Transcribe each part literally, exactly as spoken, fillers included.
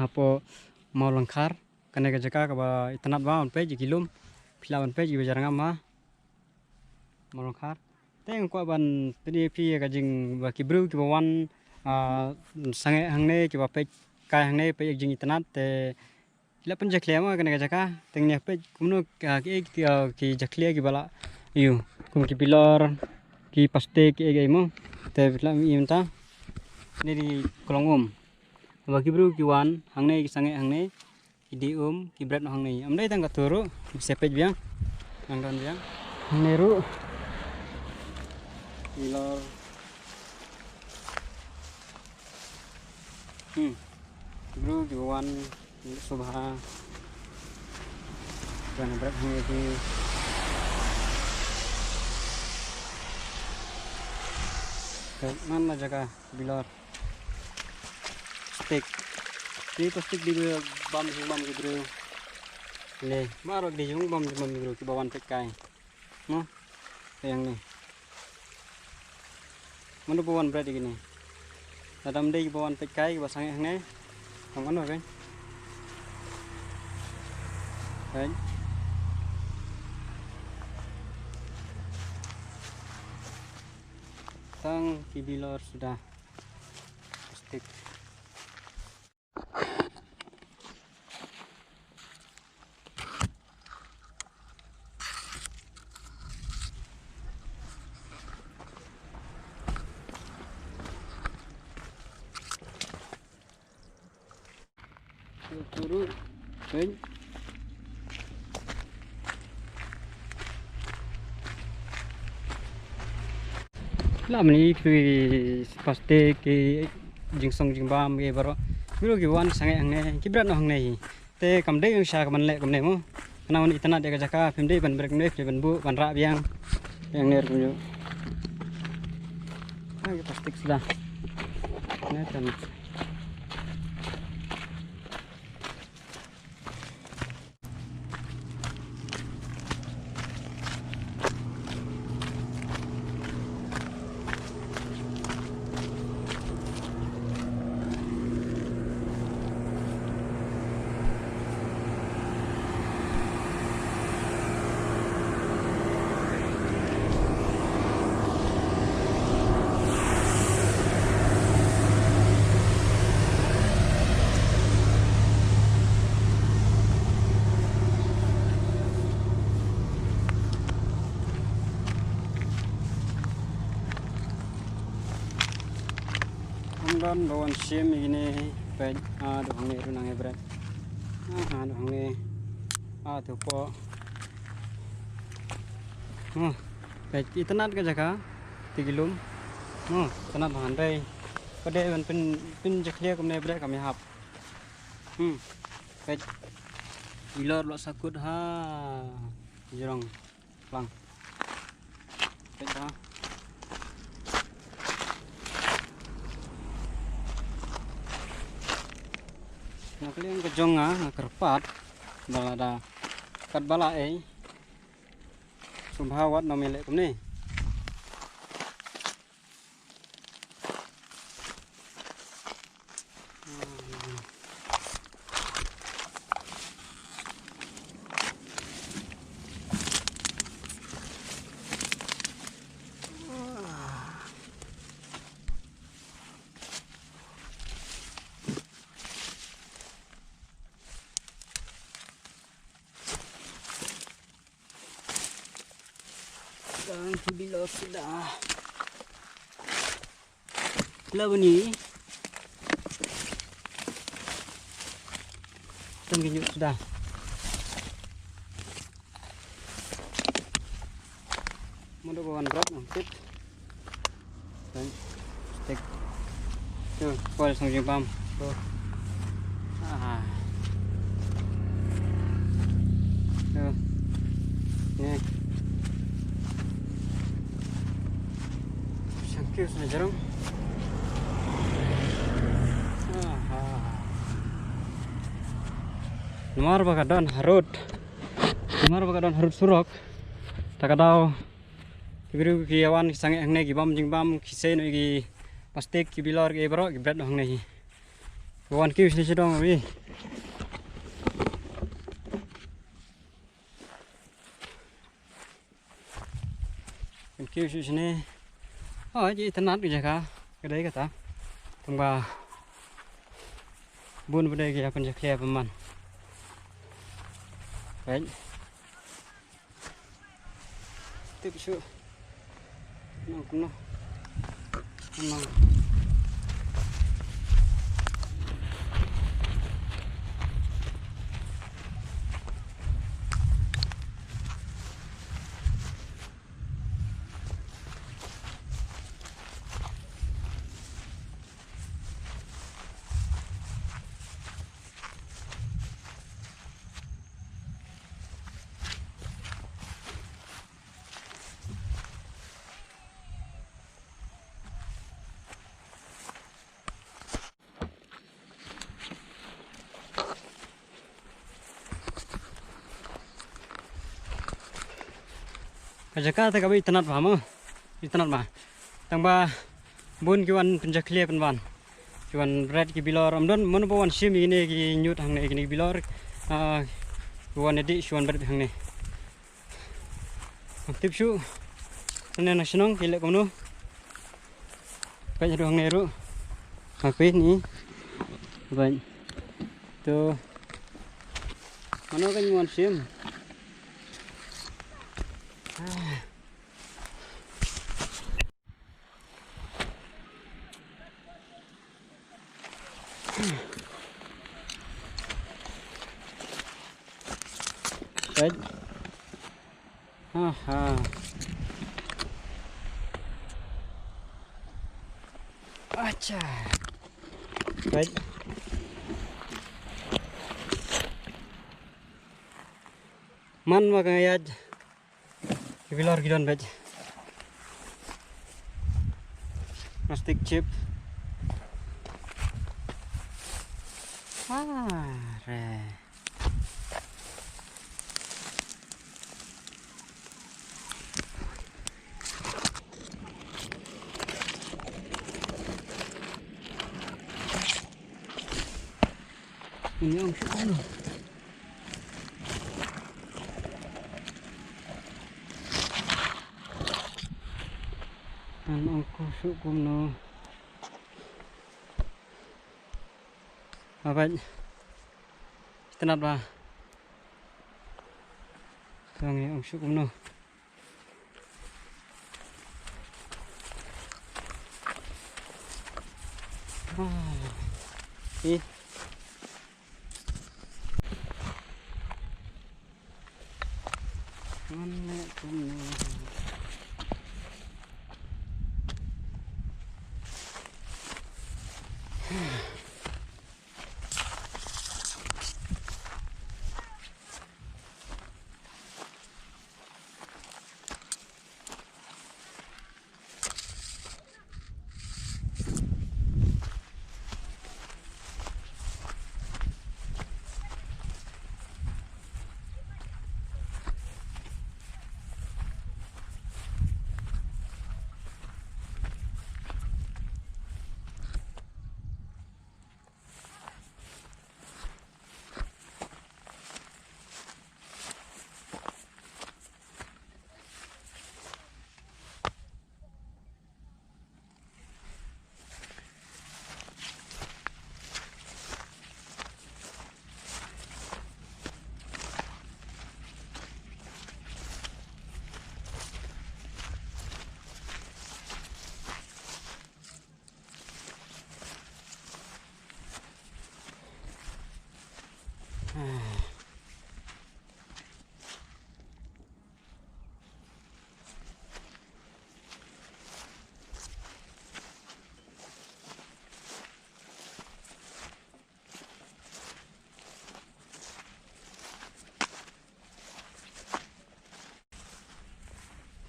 Hapoh Mawlangkhar, kane ka jaka kaba itynnad ba ban peit ïa ki lum, phi lah ban peit ïa ki ba jyrngam ha Mawlangkhar. Te nga kwah ban pyni phi ïa ka jing ba ki briew kiba wan, ah, sangeh hangne, kiba peit kai hangne, peit ïa ka jingitynnad, te ki la pynjakhlia ma kane ka jaka, te ngin ïa peit kumno, ah, ki, ki, ah, ki jakhlia kiba la ïoh, kum ki bilor, ki plastik, ki ei ki ei mo. Te phi lah ban i mynta. Kine dei ki klong um. Ba ki briew ki wan hangne, ki sangeh hangne, ki die um, ki bret noh hangne. Ym dei tang katu ruh, sa peit biang. Nang don biang. Hangne ruh. Bilor. Hmm. Ki briew ki wan sngewbha ban bret hangne ki. Te man la jaka bilor. Plastik. Ki plastik dei ba bam jingbam ki briew. Le, baroh dei jingbam jingbam ki briew kiba wan peit kai. Mo? Te hangne. Mano ba wan bret ïa kine? Lada ym dei kiba wan peit kai, kiba sangeh hangne. Tang mano, kan? Kan? Tang ki bilor suda. Plastik. Turun. Kan? La mynne ki plastik, ki jingsong jingbam, ki baroh. Ki briew ki wan sangeh hangne, ki bret noh hangne hi. Te kam dei shisha ka ban leh kumne mo. Kane wan itynnad ïa ka jaka, phim dei ban bret kumne, phim dei ban buh, ban rah biang. Hangne ruh kumjuh. Ah, ki plastik suda. Ne tan. Ym don ba wan shim ïa kine, peit, ah, haduh hangne ruh nang ïa bret. Ah, haduh hangne. Ah, haduh hapoh. Oh, peit, itynnad ka jaka, te ki lum. Oh, itynnad ba hynrei. Ka dei ban pyn, pynjakhlia kumne bret kam ïahap. Hmm. Peit. Bilor la sahkut ha jrong. Lang. Peit ba. Na ka liang ka jong nga, nga kyrpad ba lada katba la ei, sngewbha wat nym ïaleh kumne. Tang ki bilor suda. Kala bani. Tang ki ñiut suda. Mano ba wan bret nang tip. Kan? Stek. Tu, poi song jingbam. Tu. Ah. Tu. Ni. Shang kiew sna jrong. Ah. Namar ba ka don harud. Namar ba ka don harud surok. Ta ka daw. Ki briew ki ïa wan ki sangeh hangne ki bam jingbam, ki sei noh ïa ki plastik, ki bilor, ki baroh ki bret noh hangne hi. Wan kiew shane sha dong ri. Wan kiew sha shane. Oh, ji itynnad ka jaka. Ka dei kata. Tang ba bun ba dei ka ïa pynjakhlia bymman. Right. Tip shuh. Nang kumno. Nang. Ka jaka te kaba itynnad bha mo. Itynnad bha. Tang ba bun ki wan pynjakhlia pynban. Ki wan bret ki bilor. Ym don mano ba wan shim ïa kine ki ñiut hangne kine ki bilor. Ah, ki wan ïadih shu wan bret hangne. Tip shuh. Nane na shnong ki leh kumno. Peit haduh hangne ruh. Ha peit ni. Peit. To. Mano kan wan shim. Ah. Right. Aha. Acha. Right. Man ma ka ïaid. Ki bilor ki don bad plastic chip. Ah, re. Ini ang shuh kumno. An ong ko shuh kumno. Abai. Itynnad bha. Tang ïa ong shuh kumno. Ah. Eh. Ngan leh kumno.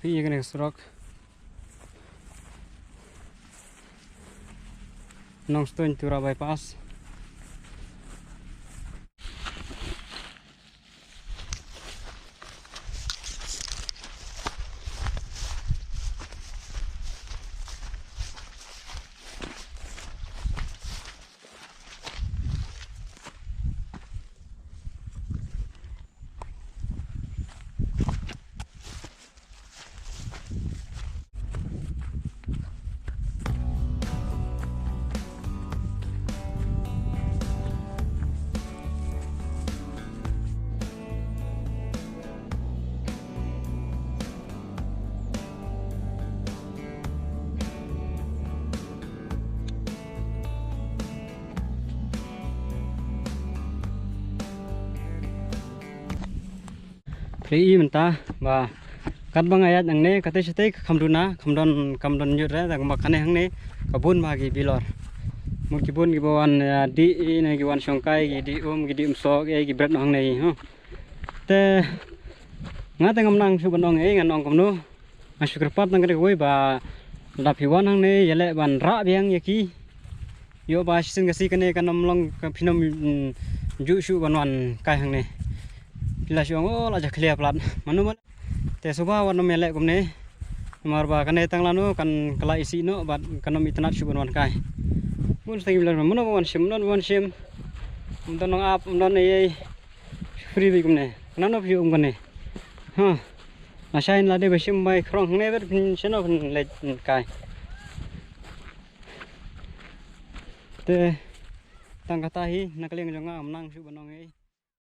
Phi ïa kane ka surok Nongstoiñ Tura bypass. Te i mynta ba katba nga ïaid hangne, kata shatei kam duna, kam don, kam don ñiut re, tang ba kane hangne ka bun bha ki bilor. Mut ki bun kiba wan, eh, dih, i ne ki wan shong kai, ki dih um, ki dih um soh, eh, ki bret noh hangne, huh. Te nga te ngam nang shuh ban ong ei, ngan ong kumno. Nga shu kyrpad tang kane kawei ba lada phi wan hangne, ïaleh ban rah biang ïa ki. Ïoh ba shisien ka sngi kane kan ym long, ka phin ym, mm, ju shuh ban wan kai hangne. Phi la shu ong, oh, la jakhlia palat. Mano mano. Te sngewbha wat nym ïaleh kumne. Namar ba kane tang lano kan kylla isih noh bad kan ym itynnad shuh ban wan kai. Bun sdang ki bilor, mano ba wan shim, mano ba wan shim. Ym don nong ap, ym don ei ei. Free beit kumne. Nano phi um kane. Ha. Nashai lada ba shim bai khrong hangne bad phin shano phin leit kai. Te tang kata hi, na ka liang jong nga ngam nang shuh ban ong ei.